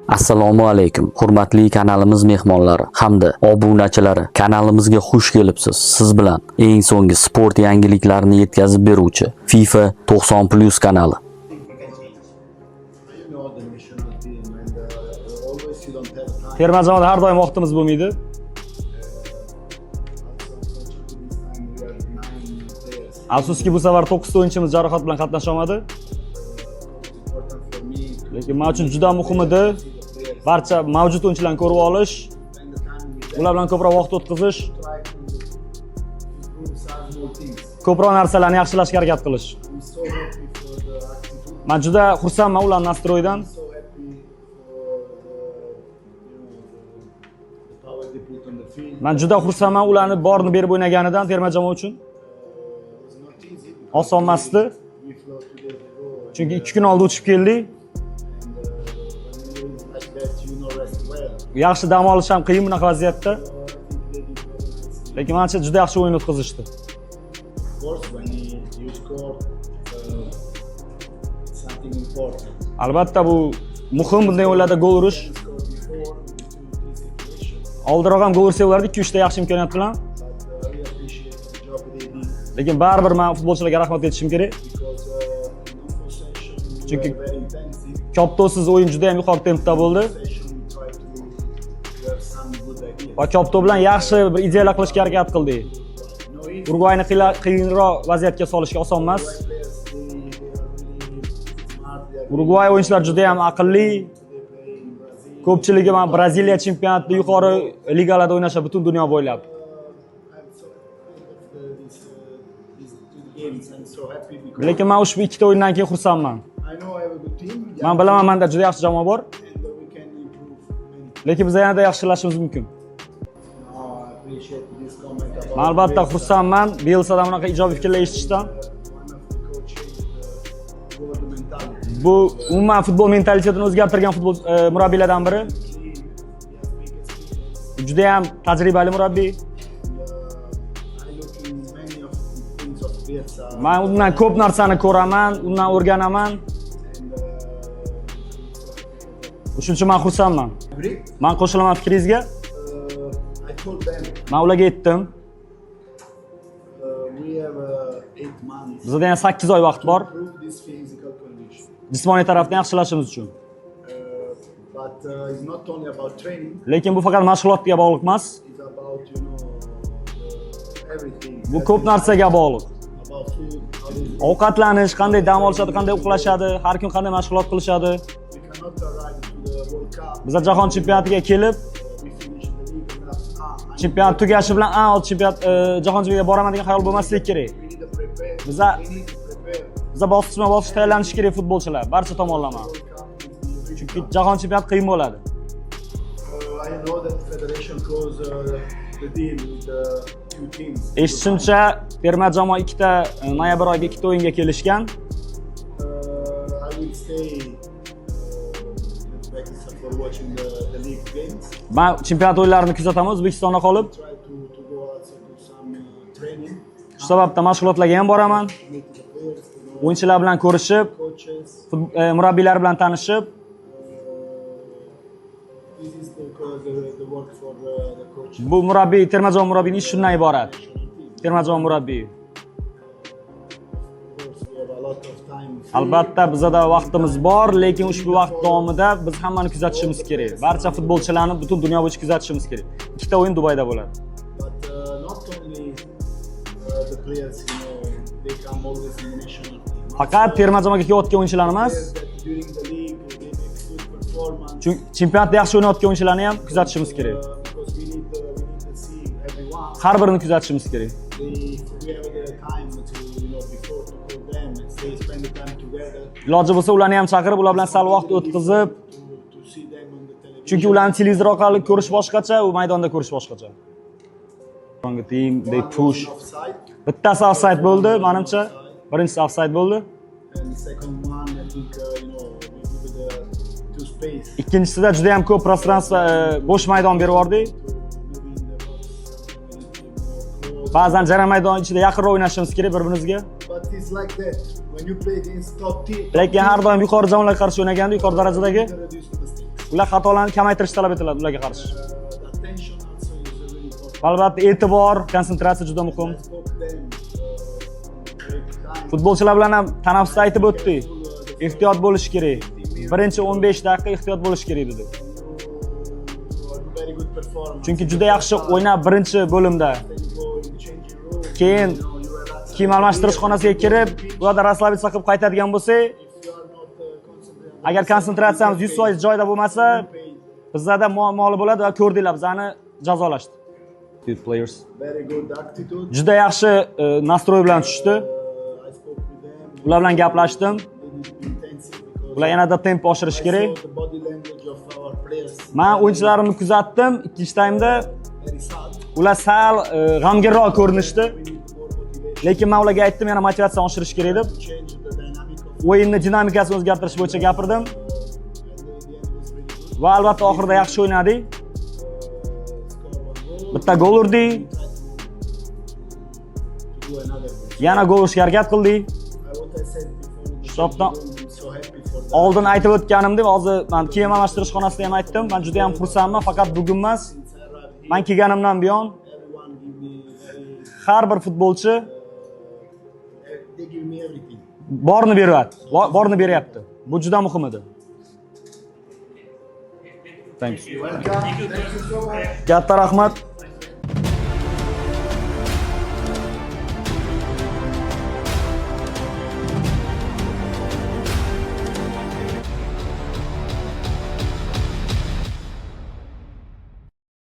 Assalomu alaykum, hurmatli kanalimiz mehmonlari hamda obunachilari. Kanalimizga xush kelibsiz. Siz bilan eng so'nggi sport yangiliklarini yetkazib beruvchi FIFA 90+ kanali. You know the national team and always you don't have time. Terma jamoada har doim vaqtimiz bo'lmaydi. Also, unfortunately, this time we are nine players. Afsuski, bu safar 9 ta o'yinchimiz jarohat bilan qatnasha olmadi. It was important for me to Lekin men uchun juda muhim edi see the players, barcha mavjud o'yinchilarni ko'rib olish, spend the time with them, ular bilan ko'proq vaqt o'tkazish, try to improve some small things. Ko'proq narsalarni yaxshilashga harakat qilish. I'm so happy for the attitude. Men juda xursandman ularning настрой idan. I'm so happy for the power they put on the field. Men juda xursandman ularni borini berib o'ynaganidan terma jamoa uchun. It was not easy because Oson emasdi. we flew 2 days ago. And, Chunki 2 kun oldin uchib keldik. and when you is like that, you know rest well. Yaxshi dam olish ham qiyin bunaqa vaziyatda. So I think they did very nicely. Lekin manimcha, juda yaxshi o'yin o'tkazishdi. Of course, when you score, it's something important. Albatta, bu muhim bunday o'yinlarda gol urish. We scored before with two, three situations, Oldinroq ham gol ursak bo'lardi 2-3 ta yaxshi imkoniyat bilan. But I really appreciate the job they did Lekin baribir men futbolchilarga rahmat aytishim kerak. Because in non possession we were very intensive. Koptosiz o'yin juda ham yuqori tempda bo'ldi. Possession we tried to have some good ideas. Va koptok bilan yaxshi bir ideyalar qilishga harakat qildik. No easy. Urugvayni qiyinroq vaziyatga solishga oson emas. Players, they are really smart. They are Urugvay o'yinchilari juda ham aqlli. They play in Brazil. Ko'pchiligi mana Braziliya chempionatida, yuqori ligalarda o'ynashadi butun dunyo bo'ylab. I'm so happy of these two games. I'm so happy because Lekin men ushbu ikkita o'yindan keyin xursandman. I know I have a good team. Man bilaman, menda juda yaxshi jamoa bor, And we can improve many. Lekin biz yanada yaxshilashimiz mumkin. No, I appreciate this comment about Man albatta Bielsa. Xursandman Bielsadan bunaqa ijobiy fikrlar eshitishdan. One of the coach changed the world mentality. Bu umuman futbol mentalitetini o'zgartirgan futbol murabbiylardan biri. Clean, he has big experience. Juda ham tajribali murabbiy. And I look in many of the things of Bielsa. Man undan ko'p narsani ko'raman, undan o'rganaman. And I'm so happy for that. Shuning uchun man xursandman. Agree? Man qo'shilaman fikringizga. I told them Man ularga aytdim. We have 8 months Bizda yana 8 oy vaqt bor to improve this physical condition. Jismoniy tarafdan yaxshilashimiz uchun. But it's not only about training. Lekin bu faqat mashg'ulotga bog'liq emas. It's about everything. Bu ko'p narsaga bog'liq. About food, how they live. Ovqatlanish, qanday dam olishadi, qanday uxlashadi, har kun qanday mashg'ulot qilishadi. We cannot arrive to the World Cup. Biza jahon chempionatiga kelib, We finish the league and ah, chempionat tugashi bilan chempionat jahon chempionatiga boraman degan xayol bo'lmasligi kerak. We need to prepare. Biza We need to prepare. Biza bosqichma bosqich tayyorlanishi kerak futbolchilar barcha tomonlama. World Cup will be really Chunki tough. Jahon chempionati qiyin bo'ladi. I know that federation closed the deal with the two teams. Eshitishimcha, terma jamoa ikkita noyabr oyiga ikkita o'yinga kelishgan. I will stay in Uzbekistan for watching the league games. Man chempionat o'yinlarini kuzataman O'zbekistonda qolib. Try to go also to some training, Shu sababdan mashg'ulotlarga ham boraman. Meet the players, to know O'yinchilar bilan ko'rishib, coaches. Murabbiylar bilan tanishib, This is the work for the coach. Bu murabbiy, terma jamoa murabbiyning ishi shundan iborat. National team. Terma jamoa murabbiyi. Of course, we have a lot of time free. Albatta, bizada vaqtimiz bor, lekin ushbu vaqt davomida biz hammani kuzatishimiz kerak. Barcha futbolchilarni butun dunyo bo'yicha kuzatishimiz kerak. Ikkita o'yin Dubayda bo'ladi. But not only the players, they come always in the national team. Faqat terma jamoaga kelayotgan o'yinchilar emas, Players that during the league they make good performance. Chunki chempionatda yaxshi o'ynayotgan o'yinchilarni ham kuzatishimiz kerak. Because we need to see everyone. Har birini kuzatishimiz kerak. We have the time to before to call them and stay spend the time together. Iloji bo'lsa, ularni ham chaqirib, ular bilan sal vaqt o'tkazib, To see them on the television. Chunki ularni televizor orqali ko'rish boshqacha, u maydonda ko'rish boshqacha. Team, they One was push. in offside, Bittasi offside bo'ldi, manimcha. Birinchisi offside bo'ldi. And the second one, I think we give the two space Ikkinchisida juda ham ko'p пространство, bo'sh maydon berib yubordik. To maybe in the box we need to be more close. Ba'zan jarima maydoni ichida yaqinroq o'ynashimiz kerak bir-birimizga. But it's like that. When you play against top team, Lekin har doim yuqori jamoalarga qarshi o'ynaganda, yuqori darajadagi you reduce the mistakes. Ular xatolarni kamaytirish talab etiladi ularga qarshi. The attention also is really important. Va albatta, e'tibor, konsentratsiya juda muhim. I spoke them break time. Futbolchilar bilan ham tanaffusda aytib o'tdik. Ehtiyot bo'lish kerak. Birinchi 15 daqiqa ehtiyot bo'lish kerak dedik. You do very good performance. Chunki juda yaxshi o'ynab birinchi bo'limda Then you go in the changing room. Keyin you relax. Kiyim almashtirish xonasiga kirib, u yerda расслабиться qilib qaytadigan bo'lsak, If you are not concentrated, agar konsentratsiyamiz 100% joyida bo'lmasa, bizlarda muammoli bo'ladi va ko'rdinglar, bizani jazolashdi. Players. Very good attitude. Juda yaxshi настрой bilan tushdi. I spoke with them. Ular bilan gaplashdim. They need to be intensive because Ular yanada temp oshirish I kerak. saw the body language of our players. Men o'yinchilarimni kuzatdim. Ikkinchi taymda Very sad. Ular sal g'amginroq ko'rinishdi. We need more motivation Lekin men ularga aytdim, yana motivatsiyani oshirish kerak deb. To change the dynamic of O'yinni dinamikasini o'zgartirish bo'yicha gapirdim. And in the end was really good. Va albatta, oxirida yaxshi o'ynadik. Score one goal. Bitta gol urdik. Try to do another goal. Yana gol urishga harakat qildik. What I said before in the Hisobdan changing room, I'm so happy for that. Oldin aytib o'tganimdek, hozir man kiyim almashtirish xonasida ham aytdim, man juda ham xursandman, faqat bugun emas. Since I arrived here, Man kelganimdan buyon everyone give me very, har bir futbolchi they give me everything. Borini beryapti. Borini beryapti. Bu juda muhim edi. Thanks. Welcome. Thank you so much. Katta rahmat.